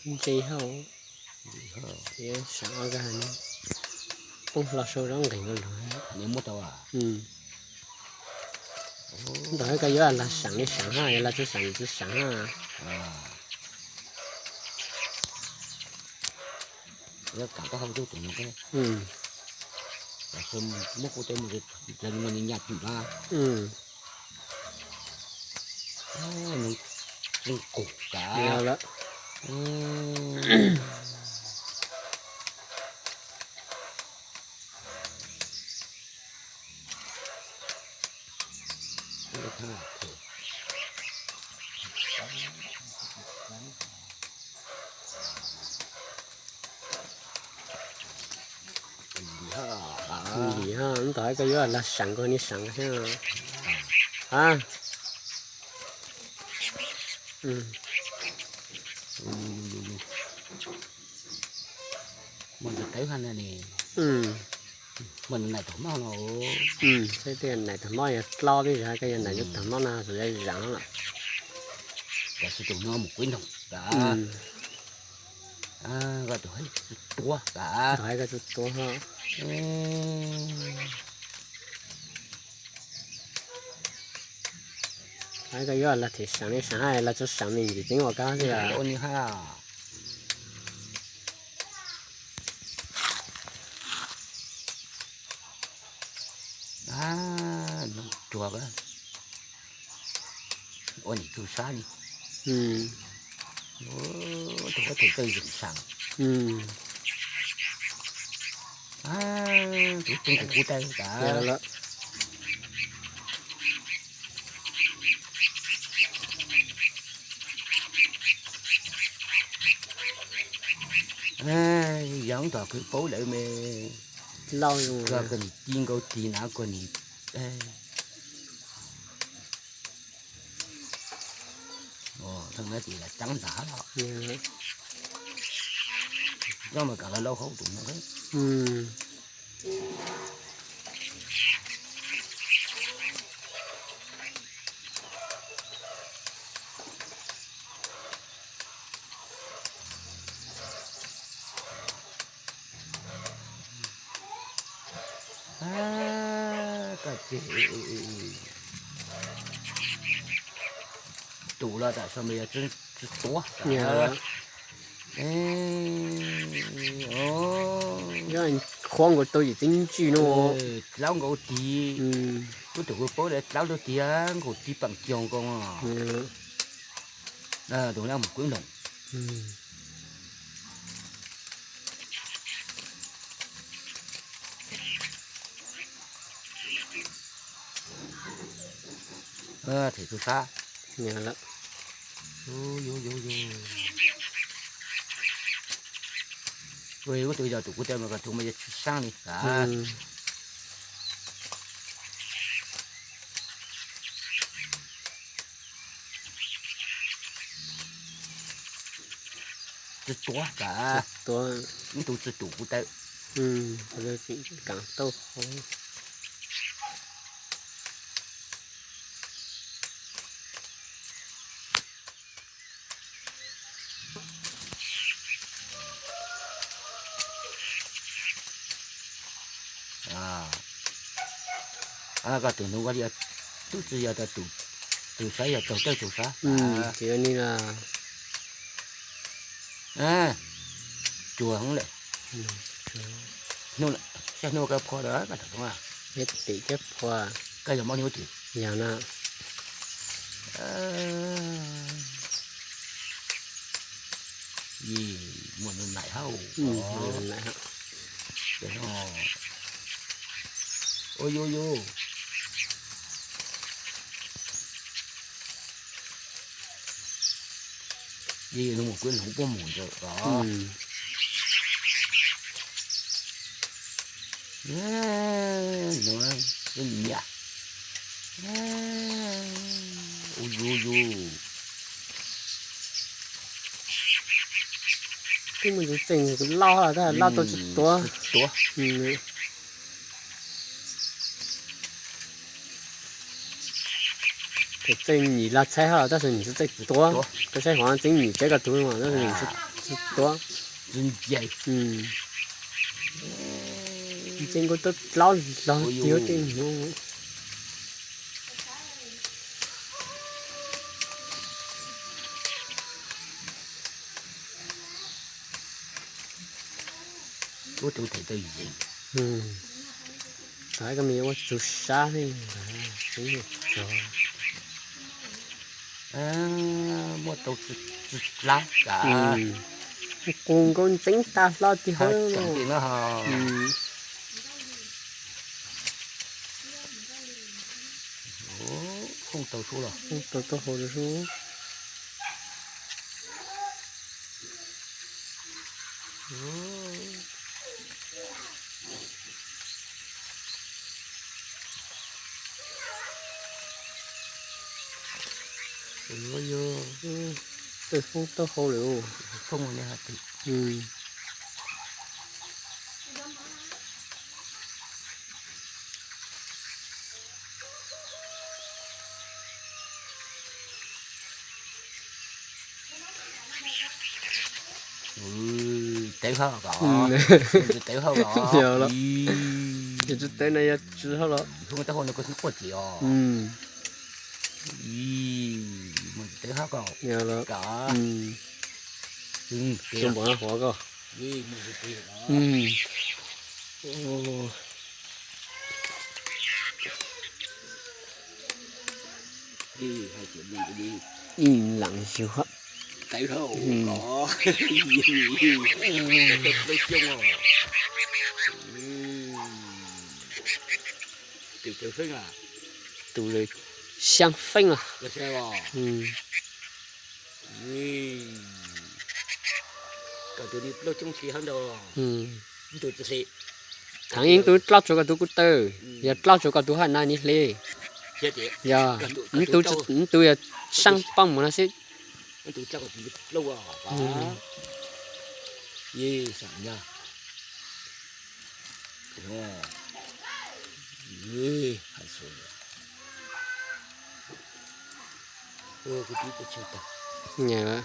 Ntse hauj, sav ob kag no poob hlo sau zaub nqis nkaus lug. Ntawm koj yuav lag sav li sav hab, yog lag tsi sav li tsi sav hab. Muab kuv tej mus, nws nyaj twm na. Zoo qus kav. Lim hab, ntawm koj yuav lag sav koj ni sav thiab. A, muaj ntawv tawv hab na ne. Muaj nais taug mob no. Saib tej nais taug mob yog dlaub peb zag, koj yog nais taug mob no xwb zam lawm. Tam sim tus no mus kuv noog tas, koj tus tuav tas, koj tus tuav. Koj yuav lag them sav li sav hab, lag tsi sav me ntsis tseeb ua kab xwb. Noog cuag, ua nim tug sab li. Tus huab tus tawj zeem sav. Tus tub kuv kuv tawj tas. Yog tom kws paub lawm me, koj nim ci nkaus tig na koj nim. Thaum no ces yog ceeb ntag los, nyob mas kam los lauj hauv tus no. Koj ces tus los tam sim no yog tsi tuav. Qhuav nkaus tau yim txeeb ntswj no. Dlaub nkaus tig, kuv tus kuv paub dlaub nkaus tig, nkaus tig paam coog nkaus. Tus no mus kuv noog. Them tug sab. Kuv tus yog tus kuv tawj mas koj tus mas yog tsi saab li. Tsi tuav tas, ib tug tsi tus kuv tawj. Kaam tau hau. Koj tus nug koj tub tsi yog tug sab, yog tug tawj tug sab. Tsis yog ni na. Cuag hov lawm. Sab hnub koj phua lawm koj tham, tim thiab phua. Koj yog mob hnub twg? Yog na. Yim, muaj nais hab. Ua yuj yuj. Yim, kuv noog puab mus ntawd os. Nyiam. Ua yuj yuj. Twb muaj ntsis txeej lauj, tab lauj tau tsis tuav. Txeej nyim lag txhaib hab los tab sis nws tsis txeej tuav. Koj saib hov txeej nyim tsev koj tug tab sis nws tsis Tuab. Ntxeev nkauj tuab dlaub zog tiag tiag. Thaum koj me ua txug sab li ntag, txug txug. Muaj tau txug lab ka. Qus nkauj ntxeev tag hlo tiag hab. Foob tau taub hau lawm sub. Txawj foob taub hau lawm. Tawv hauj los, tawv hauj los. Yog los, yog tsis tawv na yog tsis hauj los. Foob taub hau no koj twb quaj ces os. Tawv hauj los. Yog los, tus npam hov koj. Ib leeg yug hab. Tus xyaa feeb os. Thaam ib tug dlaab tsuav koj tug kuv taw, yog dlaab tsuav koj tug hab na nws hle. Yog, ib tug yog saab poob mus no xwb. Nyam.